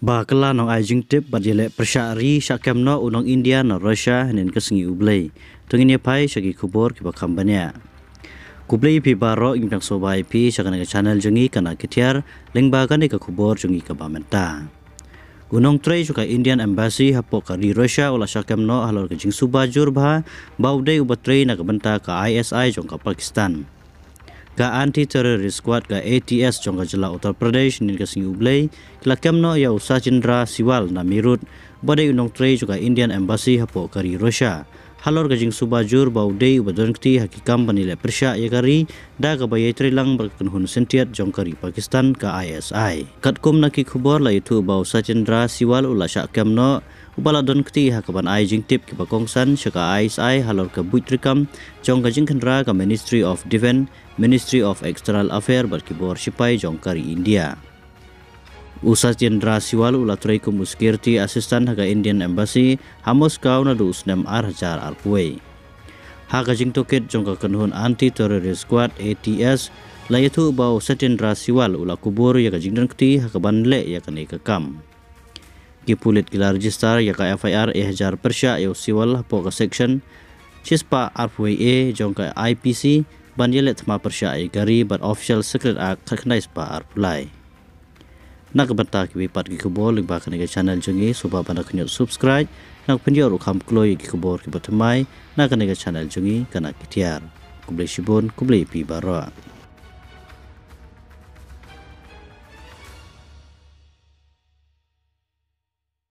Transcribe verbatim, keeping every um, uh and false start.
Ba kylla nong ai jingtip bad ïaleh pyrshah ri shah kem noh u nong India na Russia hynnin ka sngi U Blei. To ngin ïa phai sha ki khubor kiba kham bniah. Khublei ïa phi baroh, ngi pdiang sngewbha ïa phi sha kane ka channel jong ngi Khynnah Ki Tiar, lyngba kane ka khubor jong ngi kaba mynta. U nongtrei jong ka Indian Embassy hapoh ka ri Russia u la shah kem noh halor ka jingsuba jur bha ba u dei uba trei na ka bynta ka I S I jong ka Pakistan. Ka Anti Terrorist Squad, ka A T S, jong ka jylla Uttar Pradesh hynnin ka sngi U Blei ki la kem noh ïa u Sachindra Siwal na Meerut, uba dei u nongtrei jong ka Indian Embassy hapoh ka ri Russia, halor ka jingsuba jur ba u dei uba don kti ha ki kam ban ïaleh pyrshah ïa ka ri da kaba ïai trei lang bad ka kynhun syntiat jong ka ri Pakistan, ka I S I. Katkum na ki khubor la ïathuh ba u Sachindra Siwal u la shah kem noh, uba la don kti ha kaban ai jingtip kiba kongsan sha ka I S I halor ka buit treikam jong ka jingkhynra ka Ministry of Defence, Ministry of External Affairs bad ki bor shipai jong ka ri India. U Sachindra Siwal u la trei kum u security assistant ha ka Indian Embassy ha Moscow naduh u snem ar hajar arphew. Ha ka jingtohkit jong ka kynhun Anti Terrorist Squad, A T S, la ïathuh ba u Sachindra Siwal u la kubur ïa ka jingdon kti ha kaban leh ïa kane ka kam. Ki pulit ki la register ïa ka F I R e hajar pyrshah ïa u Siwal hapoh ka section shispah arphew A jong ka I P C ban ïaleh thma pyrshah ïa ka ri bad Official Secret Act khatkhyndai spah arphew lai. Na ka bynta kiwei pat ki khubor lyngba kane ka channel jong ngi, sngewbha ban da kynnoh subscribe, nang pynïoh ruh kham kloi ïa ki khubor kiba thymmai na kane ka channel jong ngi Khynnah Ki Tiar. Khublei shibun, khublei ïa phi baroh.